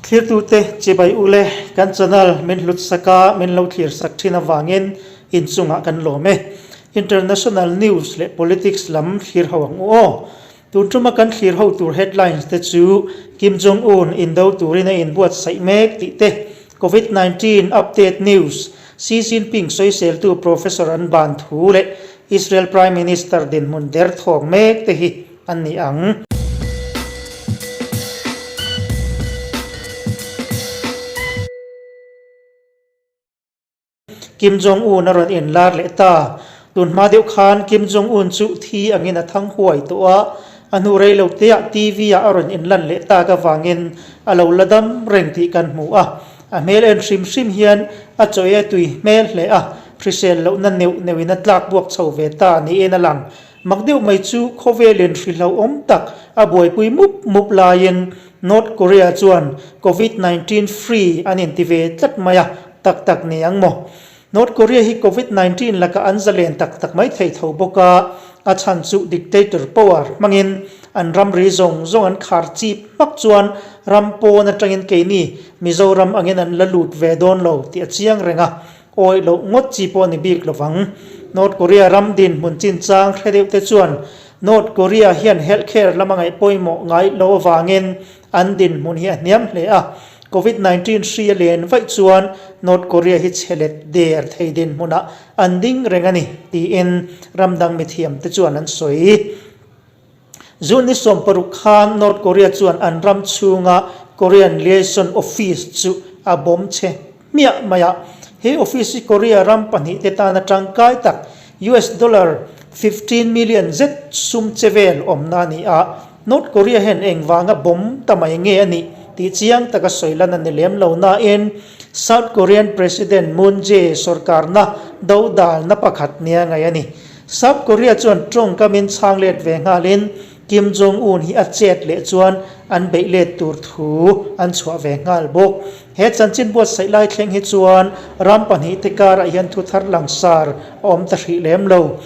Thlirtute chibai ule kan channel min hlut sak a, min lo thlir sak thin avangin inchungah kan lawm e. International news leh politics lam thlir ho ang u aw. Tun tuma kan thlir ho tur headlines te chu Kim Jong Un indo turin a inbuatsaih mek tih te, Covid 19 update news, Xi Jinping sawiseltu Professor an ban thu leh Israel Prime Minister dinhmun derthawng mek te hi an ni ang. Kim Jong Un a rawn inlar leh ta. Tun hma deuh khan Kim Jong Un chu thi angin a thang huai tawh a, a hnu rei lo teah TV ah a rawn inlan leh tak avangin a lo la dam reng tih kan hmu a. A hmel en hrim hrim hian a chaw ei a tui hmel hle a, hrisel lohna neuh neuhin a tlak buak chho ve ta niin a lang. Mak deuh mai chu khawvelin hri hlauhawm tak a buaipui mup mup laiin North Korea chuan Covid 19 free an inti ve tlat mai a, tak tak ni ang maw? North Korea hi Covid 19 lakah an zalen tak tak mai thei tho bawk a, a chhan chu dictator power hmangin an ramri zawng zawng an khar chip hmak chuan ram pawn atangin keini Mizoram angin an la lut ve dawn lo tih a chiang reng a, Awih loh ngawt chi pawh ni bik lovang. North Korea ram dinhmun chinchang hre deuh te chuan North Korea hian healthcare lama ngaih pawimawh ngai lo avangin an dinhmun hi a hniam hle a. Covid 19 hri a len vaih chuan North Korea hi chhe let der thei dinhmunah an ding reng a ni, tiin ramdang mithiam te chuan an sawi. June ni 16 khan North Korea chuan an ram chhunga Korean Liaison Office chu a bawm chhe hmiah mai a. He office hi Korea ram pahnihte tana tangkai tak US dollar 15 million zet sum che vel awmna a ni a. North Korea hian engvanga bawm ta mai nge a nih tih chiang taka sawi lan a ni lem lo nain South Korean President Moon Jae sorkarna dodalna pakhat nia ngaih a ni. South Korea chuan tawngkamin chhang let ve nghalin Kim Jong Un hi a chet leh chuan an beih let tur thu an chhuah ve nghal bawk. He chanchin buatsaih lai thleng hi chuan ram pahnihte karah hian thu thar langsar a awm ta hrih lem lo.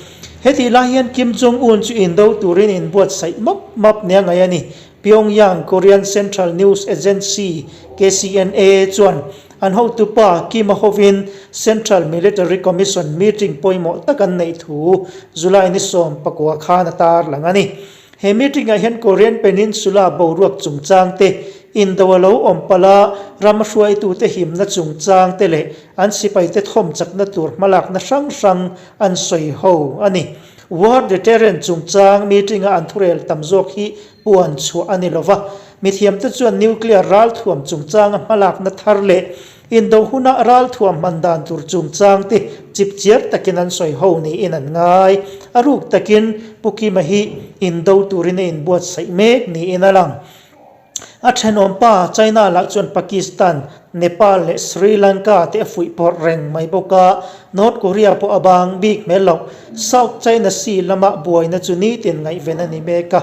Hetih lai hian Kim Jong Un chu indo turin inbuatsaih map map nia ngaih a ni. Pyongyang Korean Central News Agency, KCNA, chuan An hotupa Kim-a hovin Central Military Commission meeting pawimawh tak an neih thu July ni 19 khan a tarlang a ni. He meeting-ah hian Korean Peninsula boruak chungchang te, indo a lo awm palh a, ram hruaitute himna chungchang te leh an sipaite thawm chakna tur hmalakna hrang hrang an sawi ho a ni. War deterrent chungchang meeting-a an thurel tam zawk hi puan chhuah a ni lova, Mithiamte chuan nuclear ralthuam chungchanga hmalakna thar leh indo huna ralthuam hman dan tur chungchangte chipchiar takin an sawi ho niin an ngai. A ruk takin Pu Kima hi indo turin a inbuatsaih mek niin a lang. A thenawmpa China lah chuan Pakistan, Nepal leh Sri Lanka te a fuihpawrh reng mai bawk a, North Korea pawh a bang bik hmel loh. South China Sea lama buaina chu nitin ngaihven a ni mek a.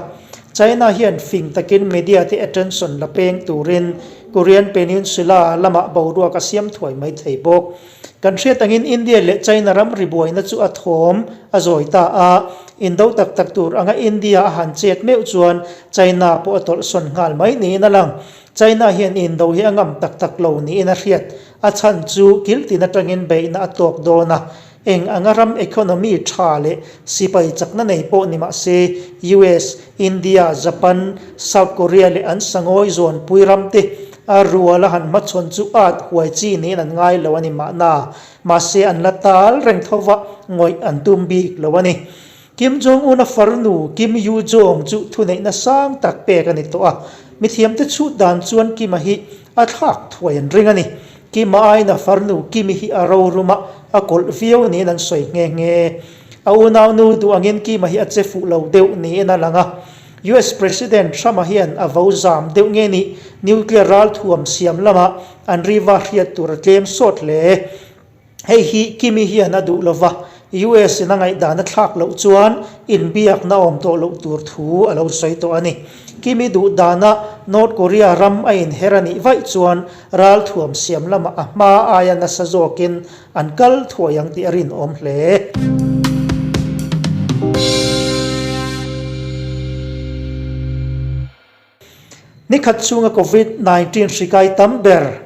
China hian fing takin media te attention la peng turin Korean Peninsula lamah boruak a siam thuai mai thei bawk. Kan hriat angin India leh China ram ri buaina chu a thawm a zawi ta a, indo tak tak tur anga India a han chet meuh chuan China pawh a tawlhsawn nghal mai niin a lang. China hian indo hi a ngam tak tak lo niin a hriat. A chhan chu kiltin atangin beihna a tawk dawn a, Eng anga ram economy tha leh sipai chakna nei pawh ni mah se, US, India, Japan, South Korea leh an sangawi zawnpui ram te a rual a han hmachhawn chu at huai chi niin an ngai lo a ni mahna. Mahse an la tal reng tho va, ngawih an tum bik lo a ni. Kim Jong-un a farnu Kim Yoo-jong chu thuneihna sang tak pek a ni tawh a, mithiamte chhut dan chuan Kim-a hi a thlak thuai an ring a ni. Kim-a aiin a farnu Kim-i hi a rorum a, a kawlh viau niin an sawi nghe nghe. A unaunu duh angin Kim-a hi a che fuh lo deuh niin a lang a. US President Trump-a hian a vo zam deuh nge nih nuclear ralthuam siam lamah an riva hriat tur a tlem sawt hle. Hei hi Kimi hian a duh lova, US in a ngaihdan a thlak loh chuan inbiakna awm tawh loh tur thu a lo sawi tawh a ni. Kimi duh dana North Korea ram a inher a nih vaih chuan ralthuam siam lamah a hma aia nasa zawkin an kal thuai ang tih a rinawm hle. Nikhat chhunga Covid 19 hri kai tam ber.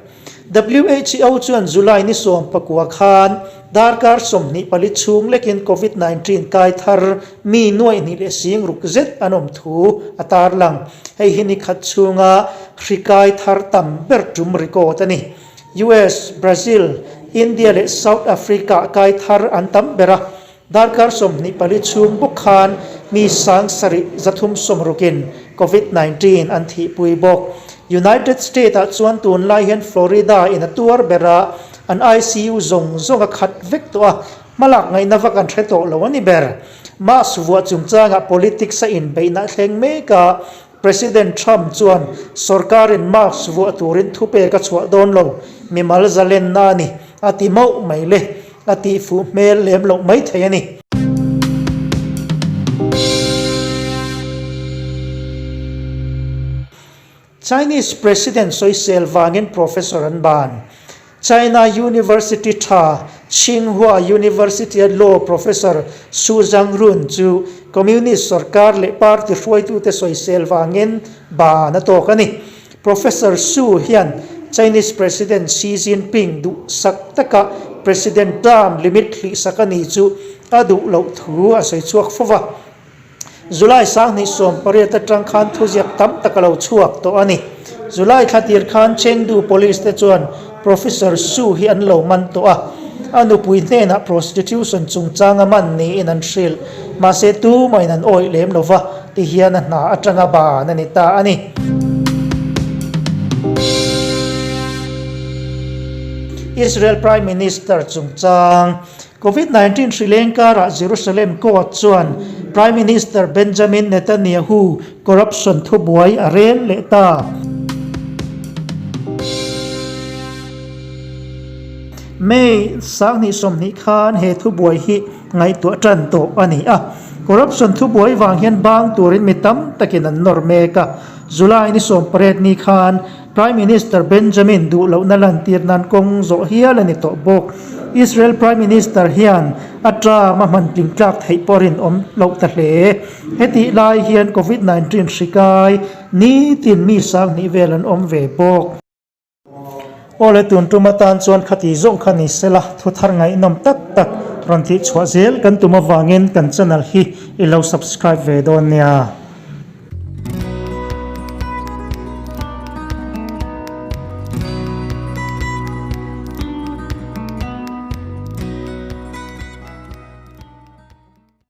WHO chuan July ni 19 khan darkar 24 chhung lekin Covid 19 kai thar mi nuaihnih leh sing ruk zet an awm thu a tarlang. Hei hi nikhat chhunga hri kai thar tam ber tum record a ni. US, Brazil, India leh South Africa kai thar an tam ber a. Darkar 24 chhung bawk khan mi 7 360 in Covid 19 an thihpui bawk. United State ah chuan tunlai hian Florida in a tuar ber a, an ICU zawng zawng a khat vek tawh a, hmalak ngaihna vak an hre tawh lo a ni ber. Mask vuah chungchangah politics a inbeihna a thleng mek a, President Trump chuan sorkarin mask vuah turin thupek a chhuah dawn lo, mimal zalenna a ni, a ti mauh mai le, a tihfuh hmel lem loh mai thei a ni. Chinese President sawisel vangin Professor an ban. China University tha Tsinghua University-a Law Professor Su Zhangrun chu Communist sorkar leh party hruaitute sawisel vangin ban a tawk a ni. Professor Su hian Chinese President Xi Jinping duhsak taka President term limit hlihsak a ni chu a duh loh thu a sawi chhuak fo va. July 2018 atang khan thuziak tam tak a lo chhuak tawh a ni. July thla tir khan Chengdu Police te chuan Professor Su hi an lo man tawh a, a nupui hnenah prostitution chungchanga man niin an hrilh. Mahse tumahin an awih lem lo va, ti hian a hna atanga ban a ni ta a ni. Israel Prime Minister chungchang Covid 19 hri leng karah Jerusalem court chuan Prime Minister Benjamin Netanyahu corruption thubuai a rel leh ta. May 2020 khan he thubuai hi ngaihtuah tan tawh a ni a. Corruption thubuai vang hian bang turin mi tam takin an nawr mek a. July ni 18 ni khan Prime Minister Benjamin duh lohna lantir nan kawng zawh hial a ni tawh bawk. Israel Prime Minister hian a term a hman tling tlak theih pawh rinawm loh ta hle. Hetih lai hian Covid 19 hri kai nitin mi 2000 vel an awm ve bawk. Aw le tun tum atan chuan khati zawng kha ni sela thu thar ngaihnawm tak tak rawn tih chhuah zel kan tum avangin kan channel hi i lo subscribe ve dawn nia.